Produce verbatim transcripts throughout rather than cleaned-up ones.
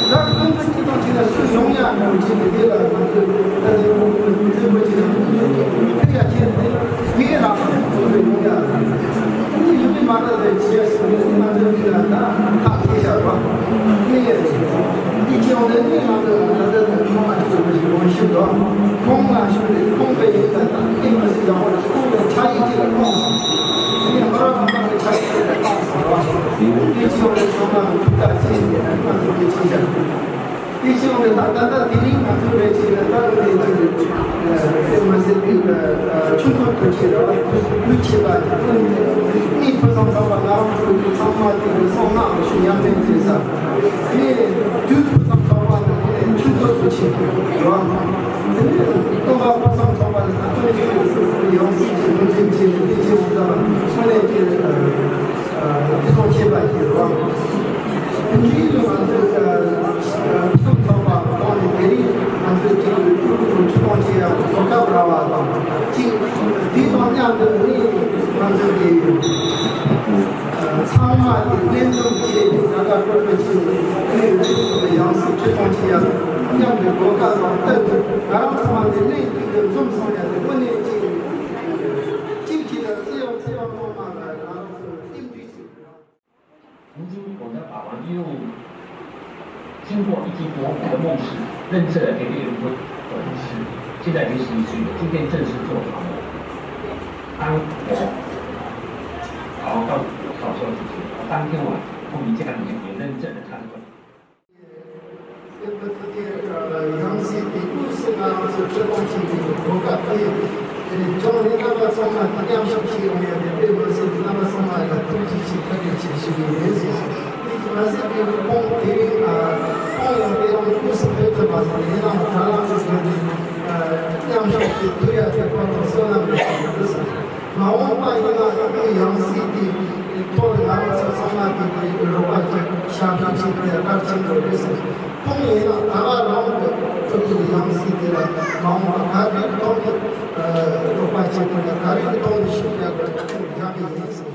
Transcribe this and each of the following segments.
ད་ཁོང་ཚོ་སྤྱི་དང་བཅས་ན་སུ་ཡོང་ཡ་མེད་ཅེས་པའི་དེ་ལ་ང་ཚོས་ད་ལྟའི་ཁོང་ཚོས་མི་ཚེ་སྒོ་ཅིག་ལ་ཕུལ་ཡ་ཁྱེད་དེ་ངའི་རང་ཁོང་ཚོས་ཡོང་ཡ་ཁོང་ཚོས་ཡོང་མི་མ་ད་ལྟ་བྱས་སོང་ནས་ང་ཚོའི་མི་ལ་ད་ཁག་ཐེག་བཞག་པ་ངས་འདི་ཁྱེད་འོང་ནས་ངས་ང་ཚོ་ད་ལྟ་ད་ཁོང་མ་ཅིག་ཡོང་ཞིག་ཡོང་ཞིག་དང་ཁོང་ལ་ཞུ་རེད། ཁོང་པའི་ཡིན་ད་ད་ཨེ་མ་ཟིག་ཡག་པོ་རེད། ཁོང་པའི་ཆ་ཡིག་ཅིག་ལ་ཁོང་ངས་ཧོ་ར་ཁོང་པའི་ཆ་ཡིག་ཅིག་ལ་ཁོང་ཟེར་བ་འདི་ཁྱེད་འོང་ནས་ཁོང་ལ་ཐུགས་ཐག་བཅད་ནས་ང་ཚོ་འདི་ཕྱིན་བཞག་དེ་བཞིན་དུ་ད་ད་ལྟ་དེ་རིང་ང་ཚོའི་ལས་བྱེད་ལ་ད་ལྟ་ལས་བྱེད་ལས་མ་ཟད་པའི་ཆུང་ཐོག་ཏུ་བྱེད་ར་བ་དུས་ཆེ་བ་ཀུན་ཏུ་གནས་ཕུན་སུམ་ཚོགས་པ་ང་རང་ཚོའི་ཚང་མ་དེ་གསང་སྔགས་ཞུ་ཉམས་ལེན་བྱེད་ས་དེ་དུས་ཕུན་སུམ་ཚོགས་པ་ནི་དེ་ཆུང་ཐོག་ཏུ་བྱེད་ར་དེ་ནས་སྟོན་པ་ཕུན་སུམ་ཚོགས་པ་ནི་ད་ལྟ་ཡང་སྲིད་ཀྱི་ལུང་བསྟན་བྱེད་ལུང་བསྟན་བྱེད་དེ་བྱེད་འོང་ཙམ་དངོས་གནས་ཀྱི། ཨ་བརྩི་སྲུང་བྱེད་པ་བརྒྱུད་རོགས། དེ་འདྲའི་ལུགས་ང་ཚོས་ཨ་ཕུན་སུམ་ཚོགས་པ་གཏོང་ནས་དེ་རིང་ང་ཚོས་ཀྱི་སྤྲུལ་སྐུ་དང་ཁྲི་སྲོང་ལྕགས་ཡང་གོ་སྐབས་རག་པ་དང་གཅིག་དེ་དང་མཉམ་དུ་ནི་ང་ཚོས་ཀྱི་ཨ་ཚང་མ་གི་ལྷན་འཛོམས་བྱས་ནས་ད་ལྟ་སྤྲུལ་སྐུ་ཆེན་པོ་ཡང་སྲིད་ཁྲི་སྲོང་ལྕགས་ཡང་མཉམ་དུ་གོ་སྐབས་དང་སྟབས་བསྟུན་ང་རང་ཚང་མ་དེ་ལས་ཀྱི་འཛོམས་སོང་ཡ་དེ་དངོས་གནས་ཀྱི་གཅིག་གིས་ད་བརྩི་ཡང་བརྩི་ཡང་གཏོང་མ་ལ་ང་རང་ཚོ་རྟེན་འབྲེལ་ཞིག་ཡོད། 曾经我在法王医院经过一经国府的梦室，认证了给病人做医师，现在已经十一岁了，今天正式坐床了。当我好好告诉我少校姐姐，当天晚上他们家里面也认证了他的本。 ཡང་སྲིད་དེ་དངོས་སུ་ང་རང་ཚོ་ཁྲི་སྲོང་ལྕགས་ཡང་གི་གོ་སྐབས་དེ་ཅང་རེ་རྣམ་པ་ཚང་མ་དེ་མཉམ་ཞུགས་བྱེད་ཡོང་ཡ་དེ་དཔེ་མི་སྲིད་རྣམ་པ་ཚང་མ་ལ་ཐུགས་རྗེ་ཆེ་བཀའ་དྲིན་ཆེ་ཞུ་གི་ཡིན་ཟེར། དེ་མ་ཟད་དེ་ཁོང་དེ་རིང་ཁོང་ཡང་དེ་རིང་དངོས་སུ་ཕེབས་ཐུབ་པ་དང་ཡིན་ནའང་དྲ་ལམ་དུ་བརྒྱུད་ནས་མཉམ་ཞུགས་བྱེད་ཐུབ་ཡ་དེ་ཁོང་ཚོ་བསོད་ནམས་རེད་ཟེར། མ་འོངས་པ་ཡིན་ན་ཡང་སྲིད་དེ་ཐོག་ང་རང་ཚོ་ཚང་མ་དེ་དེ་རོགས་པ་བྱེད་ཤ་ཁྲག་ཆེན་པོའི་གལ་ཆེན་པོ་རེད་ཟེར། ཁོང་ཡིན་ན་ད་ག་རང་གི་ཕྲུ་གུ་ཡང་སྲིད་དེ་ལ་མ་འོངས་པ་ག་རེ་ཐོག་ནས་རོགས་པ་བྱེད་དགོས་ན་ག་རེ་ཐོག་ནས་ཤུགས་རྒྱག་དགོས་ན་ཁོང་རྒྱག་གི་ཡིན་ཟེར།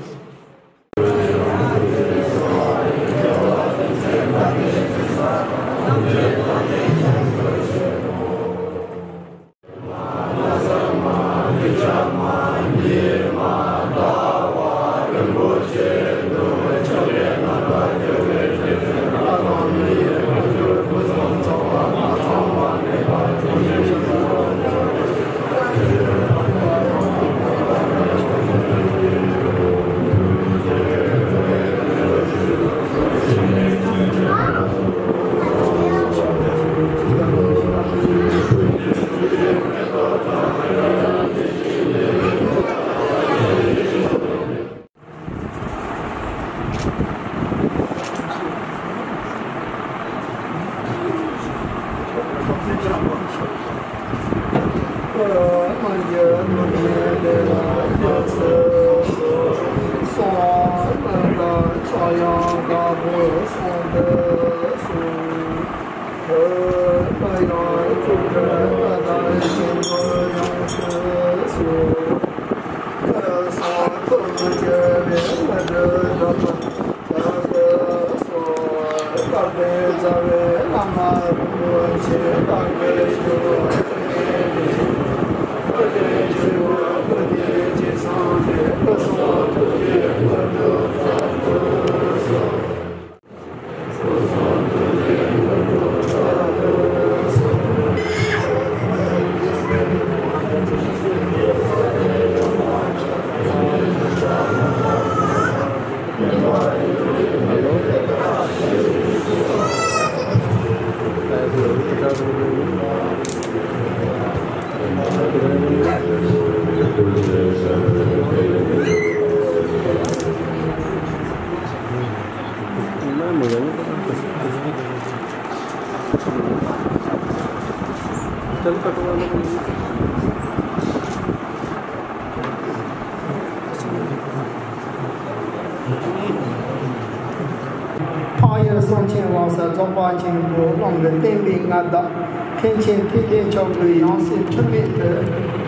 འཕགས་ཡུལ་གསང་ཆེན་ཝང་ས་རྫོགས་པ་ཆེན་པོའི་གླིང་གི་བསྟན་པའི་མངའ་བདག་མཁན་ཆེན་ཐེག་མཁན་མཆོག་གི་ཡང་སྲིད་འཁྲུལ་མེད་དུ་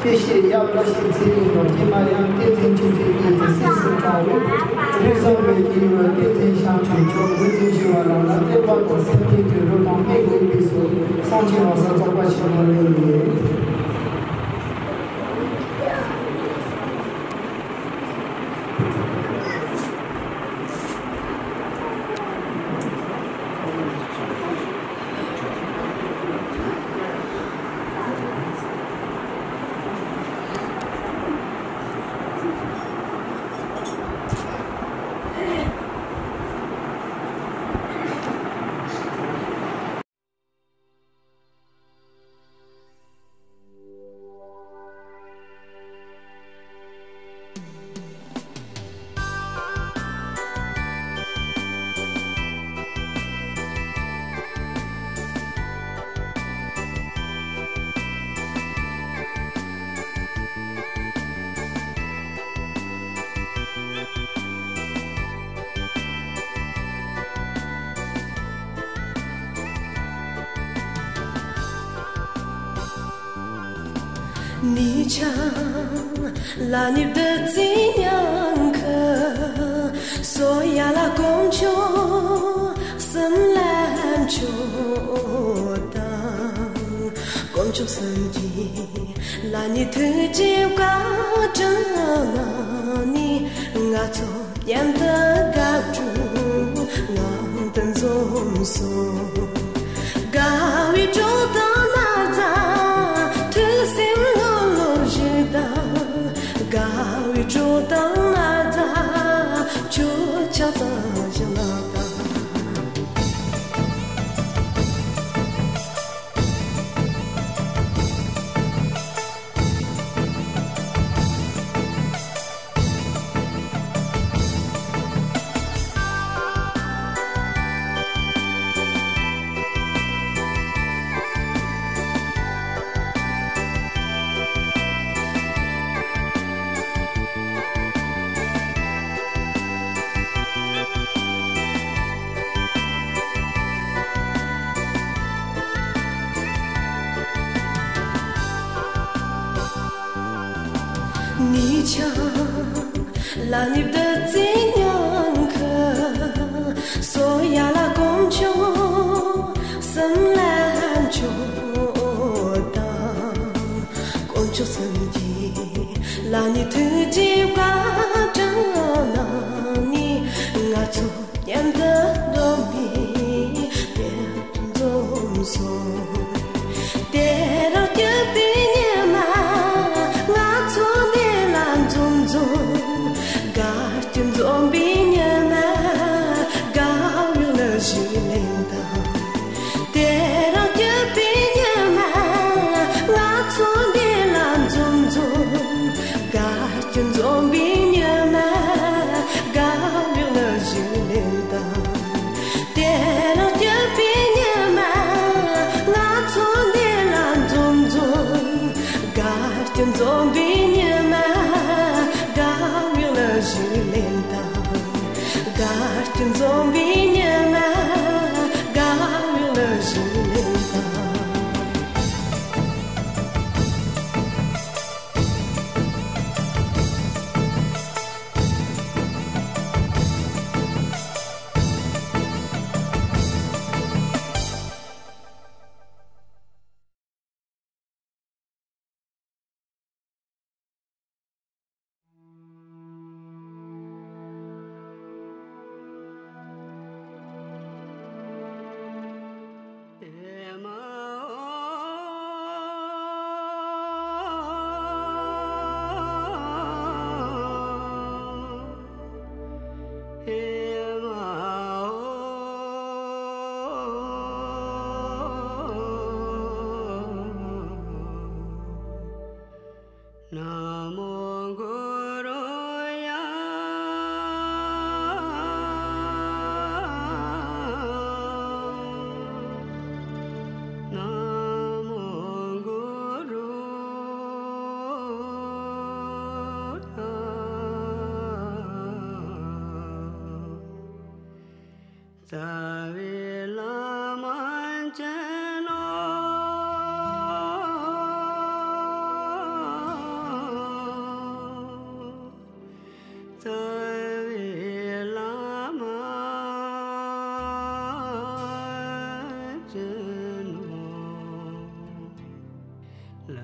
སྐྱེ་ཤི་ཡབ་བཀྲ་ཤིས་ཚེ་རིང་དང་སྐྱེས་མ་ཡང་བསྟན་འཛིན་ཆོས་ཀྱི་རྒྱལ་གྱི་སྲས་སུ་འཁྲུངས་པའི་རིགས་བཟང་བའི་སྐྱེས་བུ་བསྟན་འཛིན་ཤང་ཆེན་མཆོག་འགོ་འཛིན་ཞུ་བ་རང་ལ་བསྟན་པ་དང་སེམས་ཅན་གྱི་རུ་དང་གནས་དགོས་པའི་སོགས་གསང་ཆེན་ཝང་ས་རྫོགས་པ་ཆེན་པོ་ལས་ཡིན། ནི་ཆང་ལ་ནི་བདུད་རྩི་ཉང་ཁུ། སོ་ཡ་ལ་དཀོན་མཆོག་གསུམ་ལ་མཆོད་དང་། དཀོན་མཆོག་གསུམ་གྱི་ལ་ནི་ཐུགས་རྗེ་བཀའ་དྲིན་ན་ནི་ང་ཚོ་མཉམ་དུ་དགའ་སྤྲོའི་ངང་དུ་འཛོམས་སོ། དགའ་བའི་སྤྲོ་དང་ན་ཚ་ཐུགས་སེམས་ངོ་ལོ་བཞི་དང་། དགའ་བའི་སྤྲོ་དང་ན་ཚ་ཁྱོད་ཆ་ཚང་ཞིག་ལ་དང་། ནི་ཆང་ལ་ནི་བདུད་རྩི་ཉང་ཁུ། སོ་ཡ་ལ་དཀོན་མཆོག་གསུམ་ལ་མཆོད་དང་། དཀོན་མཆོག་གསུམ་གྱི་ལ་ནི་ཐུགས་རྗེ་བཀའ་དྲིན་ན་ནི་ང་ཚོ་མཉམ་དུ་འཛོམས་པའི་དཔལ་དུ་འཛོམས་སོ། དེ་རིང་སྐྱིད་པའི་ཉི་མ་ང་ཚོ་འདི་ལ་འཛོམས་འཛོམས། དགའ་སྐྱིད་འཛོམས་པའི་ཉི་མ་དགའ་བའི་གླུ་གཞས་ལེན་དང་། དེ་རིང་སྐྱིད་པའི་ཉི་མ་ང་ཚོ་འདི་ལ་འཛོམས་འཛོམས། དགའ་སྐྱིད་འཛོམས་པའི་ཉི་མ་དགའ་བའི་གླུ་གཞས་ལེན་དང་། དེ་རིང་སྐྱིད་པའི་ཉི་མ་ ན་མོ་གུ་རུ་ཡ། ན་མོ་གུ་རུ་ཡ། རྩ་བའི་བླ་མ་མཁྱེན་ནོ། རྩ་བའི་བླ་མ་མཁྱེན་ནོ། བླ་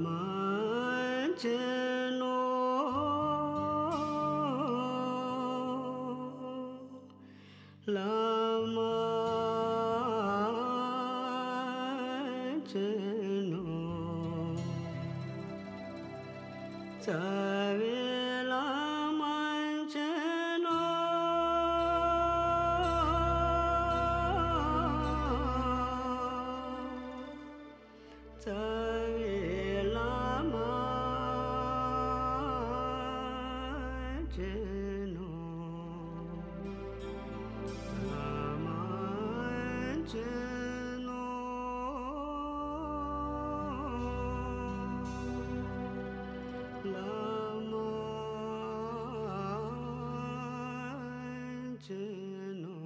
མ་མཁྱེན་ནོ། བླ་མ་མཁྱེན་ནོ། རྩ་བའི་བླ་མ་མཁྱེན་ནོ། རྩ་བའི་བླ་མ་མཁྱེན་ནོ། བླ་མ་མཁྱེན་ནོ། བླ་མ་མཁྱེན་ནོ།